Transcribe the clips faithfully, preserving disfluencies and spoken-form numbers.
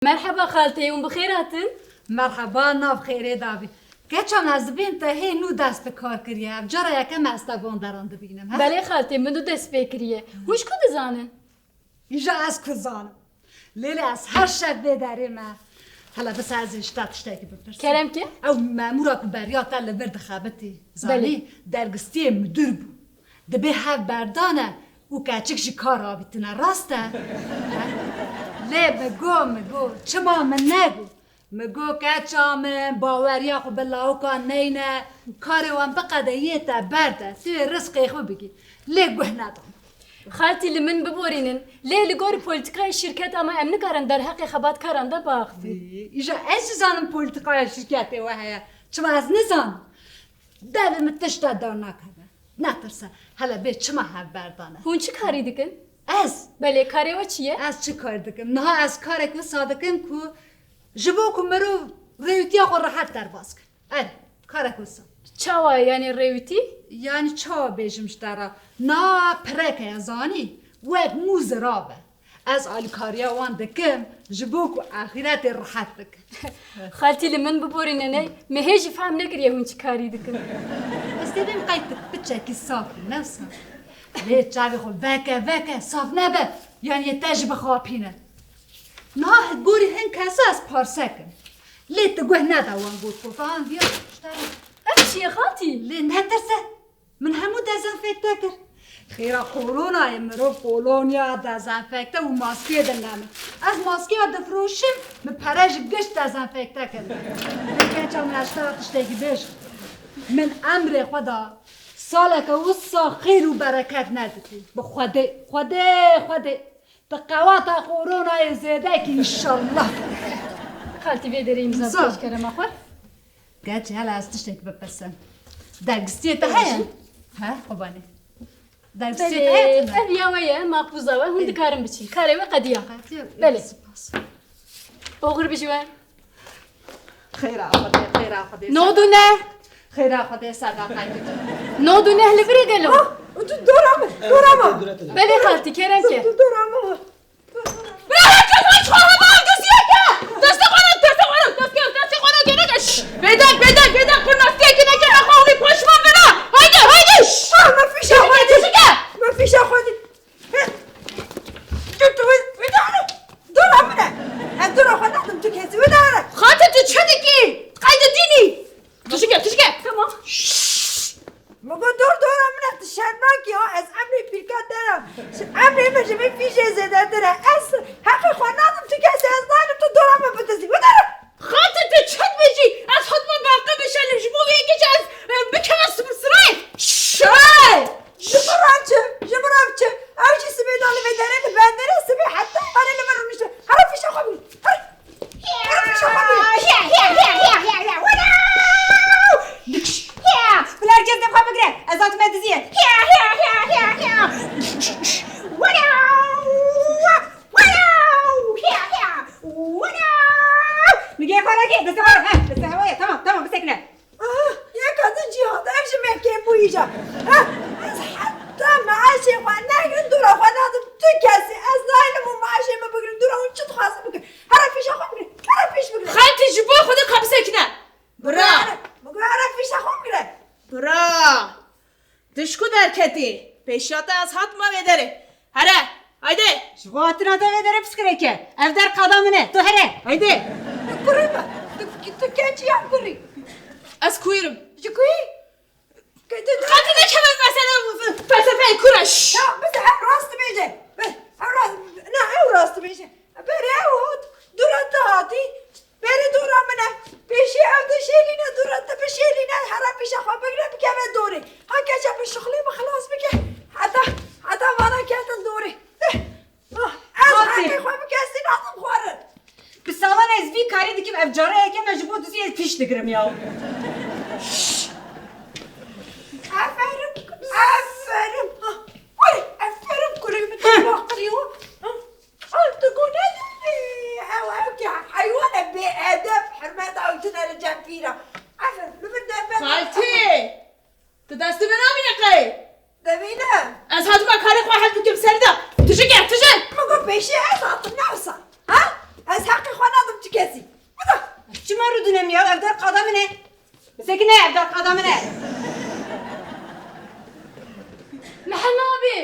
Merheba xaltê, hûn bi xêr hatin? Merheba, nav xêrê dabî. Keça me ez dibêm te hê nû dest bi kar kiriye. Ev cara yekem e ez te van deran dibînim, he? Belê xaltê, min nû dest pê kiriye. Hûn ji ku dizanin? Îja ez ku zanim. Lê lê ez her şev vê derê me. Hele bise ez ê ji te tiştekî bipirsim. Kerem ke? Ew memûra ku beriya te li vir dixebitî, zanî, Belê. dergistiyê midir bû. Dibê hev berdane û keçik ji kar avîtine, rast e? Lê mi got, mi got, çima min negot? Mi got, keça min, baweriya xwe bi lawikan neyne, karê wan biqede yê te berde, tu yê rizqê xwe bigî. Lê guh nedan. Xaltî, li min biborînin, lê li gor polîtîkaya şîrketa me em nikarin derheqê xebatkaran de biaxivîn. Îja ez jî zanim polîtîkaya şîrketê we heye. Çima ez nizanim? Devê min tişt te dar nakeve. Netirse. Hele bê çima hev berdane? Hûn çi karî dikin? Ez? Belê, karê we çi ye? Ez çi kar dikim? Niha ez karek wisa dikim ku ji bo ku mirov rêwîtiya xwe rehet derbas kir. Erê, karek wisa. Çawa, yanî rêwîtî? Yanî çawa bêjim ji te re? Na pireke ye, zanî? Wek mû zirav e. Ez alîkariya wan dikim, ji bo ku axîretê rehet bikin. Xaltî, li min biborîne, ney, me hê jî fehm nekiriye hûn çi karî dikin. Ez dibêm qey tu piçekî saf bî, ne wisa? Lê çavê xwe veke, veke, saf nebe, yanî yê te jî bixapîne. Niha gorî hin kesa ez parse kim. Lê tu guh neda wan got, got, an viya ji te re. Ev çi ye xaltî? Lê netirse. Min hemû dezenfekte kir. Xêra koronayê mirov kolonya, dezenfekte û maskeyê dineme. Ez maskeya difiroşim, min pere ji giş dezenfekte kir. Lê keça min ez ji te re tiştekî bêjim. Min emrê xwe da saleke wisa xêr û bereket neditî. Bi Xwedê, Xwedê, Xwedê. Tu qewata koronayê zêde kî înşallah. Xaltî vê derê îmza Zor. Pêş kerema xwe. Gerçi hele ez tiştek bipirsim. Dergistiyê te heye? He, qubanê. Dergistiyê te heye Belê, tune? Ev ya we ye, maqbûza we, hûn Ê. dikarin biçin. Karê we qediya. Qediya, Belê. Spas. Oxir bijî we. Xêra Xwedê, xêra Xwedê. Nod û neh. Xêra Xwedê, sedaqetê. Nod û neh li vir e gelo? Ah, tu dora min, dora min. Belê xaltî, kerem ke. Tu dora min. Bira, herkes aç xwe hema diziyeke. Destê xwe ne, destê xwe ne, destê, destê xwe ne, gene geç. Bêdeng, bêdeng, bêdeng, qurnastiyekî neke, nexwe hûnî paşman bira. Haydi, haydi. Ah, me fîşa xwe dî. Çişike? Me fîşa xwe dî. Tu, tu, wê, wê de hele. Dora min e. Ez dora xwe nadim tu kesî. Wê de hele. Xatê tu çi dikî? Qeyde dînî. Tişike, tişike. Tamam. Şşş. Min got dor dora min e, tu şerm nakî ha. Ez emrê pîrka te re. Ji emrê min ji min fîşê zêdetir e. Ez heqê xwe nadim tu kesî. Ez nadim tu dora min bidizî. Wê de hele. Xatê tu çi dibêjî? Ez hatime berqe bişelim, ji bo vê yekê jî ez, e, bikeve sibsirayê. Şşş! Ji min re çi? Ji min re çi? Ew jî sibê da li vê derê, li benderê, sibê heta xwarê li min rûnişte. Here fîşa xwe bigre. Here. Here fîşa xwe bigre. Bila herkes dê xwe bigre. Ez hatime diziyê. Nigê xwe nake, destê xwe, he, destê xwe, tamam, tamam, bisekine. Ah, yeka din jî hat, ev ji me kêm bû îca. Ah, ez heta meaşê xwe negrin, dûra xwe nadim tu kesî. Ez naynim û meaşê min bigrin, dûra hûn çi dixwazin bikin. Here fîşa xwe bigrin, here fîş bigrin. Xaltî ji bo Xwedê ka bisekine. Bira. Min got here fîşa xwe bigire. Bira. Tu ji ku derketî? Pêşiya te ez hatime vê derê. Here, haydi. Ji bo hatina te vê derê piskirêk e. Ev der qada min e. Tu here, haydi. Tu kurî me. Tu, tu kencî yan kurî? Ez kuyî rim. Ji kuyî? Ke tu, tu Xatî nekeve mesele felsefeyê kureş. Ya, biz ev rast dibêje. Ev rast, na, ew rast dibêje. Berê ew hat, dûra te hatî. Berê dûra min e. Pêşî ew dişêlîne, dûra te bişêlîne, here pîşa xwe bigire, bikeve dorê. Ha keça bi şixulê bi xilas bike. Heta, heta vana ketin dorê. Eh, ah, ez Hatî. Heqê xwe bi kesî nadim xwarin. Bi salan ez vî karî dikim, ev cara yekem e ji bo diziyê pîş digirim ya. Aferin, aferin. Ah, were, aferin kurê min, tu baqirî û, ah. Al tu gune dibî, ew, ew ki heywan e bêedeb, hurmeta ew tune li cem pîra. Aferin, li vir deve. Xaltî! Tu destê min nabîne qey? Dibîne. Ez hatime karê xwe hel bikim ser de. Tije gel, tije! Min got pêşî ez hatim, ne wisa? Ha? Ez heqê xwe nadim ti kesî. Çima rûdine min ya? Ev der qada min e. Bisekine, ev der qada min e. Mehema abi!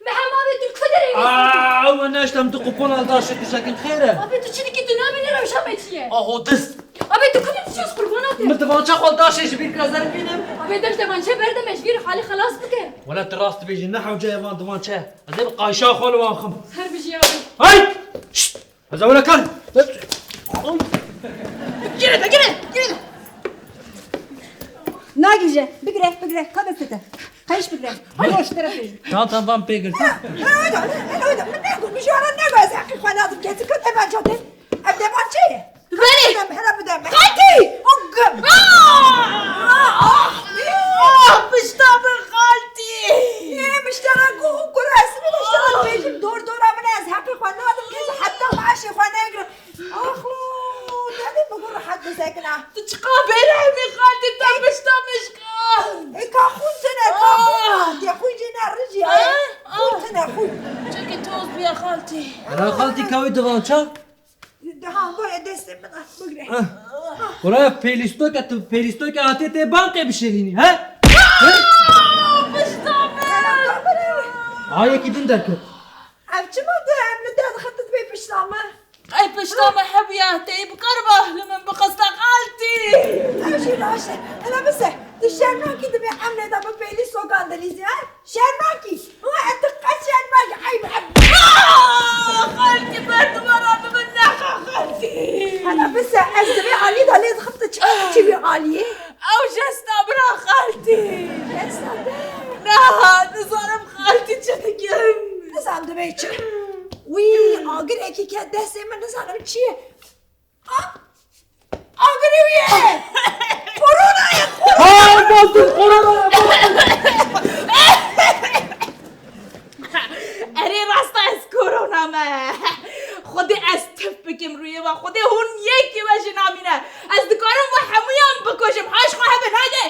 Mehema abi, tu li ku derê yî? Aa, ew neştem tu qupona li daşê dijekin xêr e? Abi, tu çi dikî, tu nabînî rewşa me çi ye? Aho dist. Abi, tu ku derê diçî, ez qurbana te. Min divança xwe li daşê ji bîr kir, ez ê bînim. Abi, dev devançe berde me, ji vî halî xelas bike. Wele tu rast dibêjî, ne hewce ye van divançe. Ez ê bi qayşa xwe li wan xim. Her bijî abi. Hey! Şşt! Ez ewle kar. Gire de, gire, gire de. Nagîje, bigire, bigire, ka destê te. Qayş bigire. Roş terefê. Çantan van pê girt. Ha, ha, öyle, öyle, öyle. Min nego, min ji wan nego ez heqî xwe nadim kesî, ka devança te. Ev devançe ye. Belê. Bidem, hele bidem. Xaltî! Ogum! Ah! Ah! Ah, pişta min xaltî! Ê, miştera ku hûn kura ez min miştera bêjim dor dora min ez heqê xwe nadim kes heta maaşê xwe negirim. Ax, derdê min ku rehet bisekina. Tu çiqa bêrehmî xaltî te pişta min şika. Ê, ka xûn tune, ka xûn. Ah! Tê xûn jî ne rijî ye. Ah! Xûn tune, xûn. Çekî toz bûye xaltî. Ana xaltî ka wî divança? Daha böyle destê min at bigre. Ah. Kura pêlîstoke tu, pêlîstoke hatê tê bankê bişelînî, he? He? Pişta min! Ayekî din derket. Ev çima tu em li te dixin tu dibê pişta min? Ey pişta min hebûya, te yê bikariba li min bixista xaltî. Ev jî raşt e. Hele bise, tu şerm nakî dibê em lê de bi pêlîstokan dilîzî, he? Şerm nakî? Wa ez tu qet şerm nakî? Eyb, eyb. Ah! Xaltî, berdivara bi min nexa xaltî. Hela bise, ez di vê alî de lê dixim tu çi, çi vê aliyê? Ew jesta min a xaltî. Jesta te? Na, nizanim xaltî çi dikim. Nizam dibê çi? Wî, agirekî ket destê min, nizanim çi ye. Ah! Agirê wî ye! Korona ye, korona! Ha, bostum, korona ye, bostum! Erê, rasta ez korona me. Xwedê ez tif bikim rûyê we. Xwedê hûn yekî we jî namîne. Ez dikarim we hemûyan bikujim. Hay ji xwe hebin, haydi!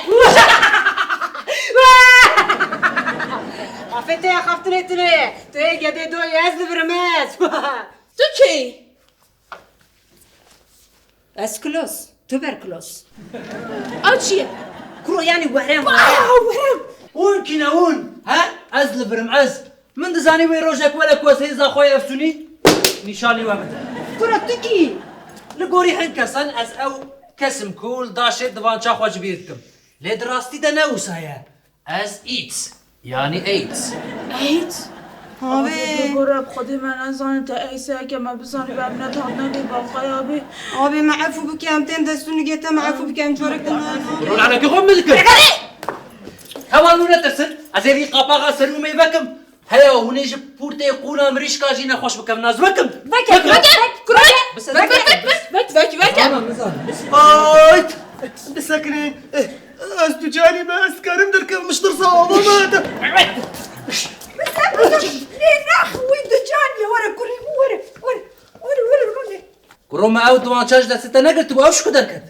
Afê te ya xaftinê tune ye. Tu yê gedê doyê ez li vir me. Tu kê yî? Ez kilos, tuberkulos. Ew çi ye? Kuro, yanî werem, werem. Wow, werem! Hûn kî ne hûn? He? Ez li vir im, ez. Min dizanî wê rojek were ku ez hêza xwe yê efsûnî nîşanî we bidim. Kuro, tu kî yî? Li gorî hin kesan ez ew kes im ku li daşê divança xwe ji bîr dikim. Lê di rastî de ne wisa ye. Ez AIDS, yanî AIDS. AIDS? Avê. Avê, bêgora bi Xwedê me nezanin te AIDS e, ke me bizanî be em ne tat nebê, baqaya bê. Avê me efû bike, em tên destûnî gê te me efû bike, em çorek te me. Ronalekî xwe min dikir. Heval nû netirsin, ez ê vî qapaxa serûmê vekim. Heya hûn ê ji pûrtê qûna mirîşka jî nexweş bikevin, ez vekim. Veke, veke, veke, veke, veke, veke, veke, veke. Nizanim, nizanim. Ay! Bisekinê. Ez tu canî me, ez karim derkevim ji tirsa ava me de. Lê nex wî du can ye, were kurî min, were, were, were, were, were. Kuro me ew diwança ji destê te negirtibû, ew ji ku derket?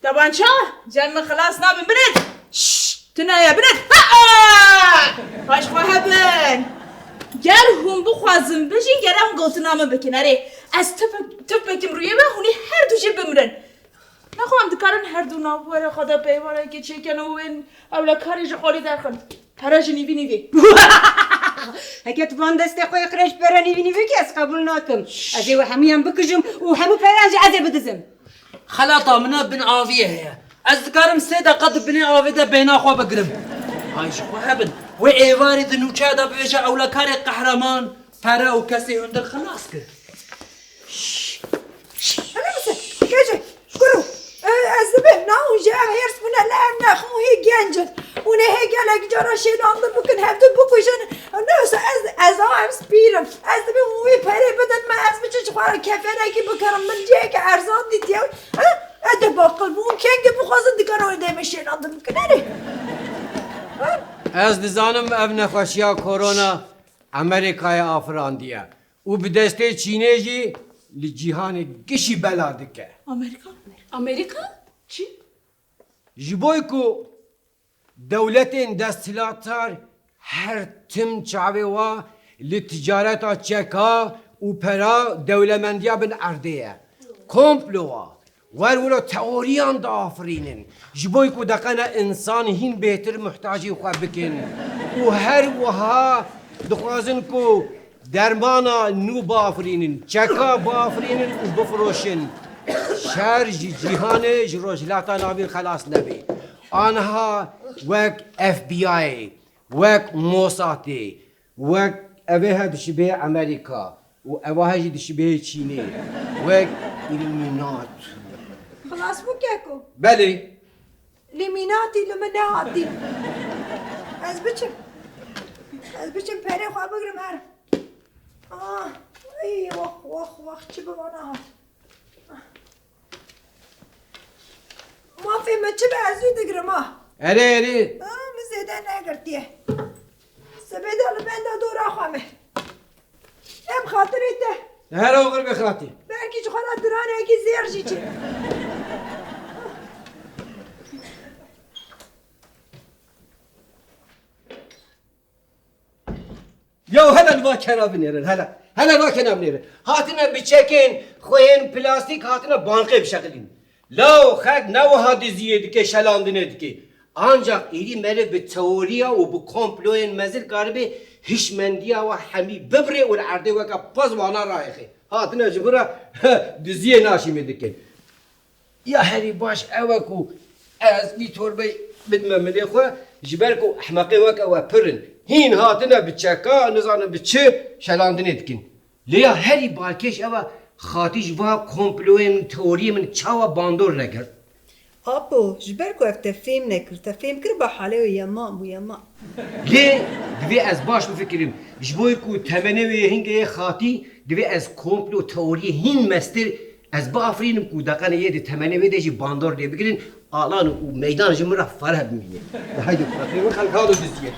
Devança, cem min xilas nabin, binêt. Şşş, tune ye, binêt. Ha! Paş xwe hebin. Ger hûn bixwazin bijîn, ger em gotina min bikin. Erê, ez tip, tip bikim rûyê we, hûn ê her du jî bimirin. Nexwe em dikarin her du navbere xwe de peyvanekê çêkin û wên ewlekarê ji xalî derxin. Pere ji nîvî nîvî. Heke tu van destê xwe yê qirêj pere nîvî nîvî kî ez qebûl nakim. Ez ê we hemûyan bikujim û hemû pereyan jî ez ê bidizim. Xelata min a bin aviyê heye. Ez dikarim sê deqa di binê avê de bêhna xwe bigirim. Hay ji xwe hebin. Wê êvarê di nûçeya de bibêje ewlekarê qehreman pere û kesê hundir xilas kir. Hele bise, kece, kuro. E, ez dibêm, na hûn jî ev hêrs bûne, ne ev nex, hûn hê genc in. Hûn ê hê gelek cara şêlandin bikin, hevdu bikujin. Ne wisa ez, ez a, ez pîr im. Ez dibêm hûn wê perê bidin me, ez biçim ji xwe re kefenekî bikerim, min ciheke erzan dîtiye. Ha? Ez de baqil bûm, kengê bixwazin dikarin wê demê şêlandin bikin, erê. Ha? Ez dizanim ev nexweşiya korona Amerîkayê afirandiye. Û bi destê Çînê jî li cîhanê gişî bela dike. Amerîka? Amerîka? Çîn? Ji bo ku dewletên desthilatdar her tim çavê wa li ticareta çeka û pera dewlemendiya bin erdê ye. Komplowa, wer wilo teoriyan diafirînin. Ji bo ku deqene însan hîn bêhtir muhtacî xwe bikin. Û her wiha dixwazin ku dermana nû biafirînin, çeka biafirînin û bifiroşin. Şer ji cîhanê, ji Rojhilata Navîn xelas nebê. Aniha wek F B I, wek Mossadê, wek evê he dişibê Amerîka û eva he jî dişibê Çînê, wek Illuminat. Xilas bû keko? Belê. Illuminati, Illuminati. Ez biçim. Ez biçim perê xwe bigrim herim. Ah, ey, wax, wax, wax, çi bi vana hat. Mafê min çi be, ez wî digirim ha. Erê, erê. Ah, min zêde negirtiye. Sibê de li benda dora xwe me. Em xatirê te. Her oxir be xatî. Belkî ji xwe re diranekî zêr jî çê. Ya hele li va kena binêrin, hele. Hele va kena binêrin. Hatine bi çekên xweyên plastîk hatine bankê bişexilîn. Law xelk ne wiha diziyê dike, şelandinê dike. Ancak êdî meriv bi teoriya û bi komployên mezin karibe hişmendiya we hemî bibirê û li erdê weke pez wana rayexe. Hatine ji vir re diziyê naşîmê dikin. Ya herî baş ew e ku ez vî torbeyê bidime milê xwe, ji ber ku ehmeqê weke we pir in. Hîn hatine bi çeka, nizanim bi çi, şelandinê dikin. Lê ya herî balkêş ew e, xatî ji va komployên min, teoriyê min çawa bandor negirt? Apo, ji ber ku ev te fêm nekir, te fêm kir ba halê wê yeman bû, yeman. Lê divê ez baş bifikirim. Ji bo ku temenê wê yê hingê yê xatî, divê ez komplo teoriyê hîn mestir ez biafirînim ku deqene yê di temenê wê de jî bandor lê bigirin, alan û meydan ji min re fereh bimîne. Haydi, xelk halo diziyê.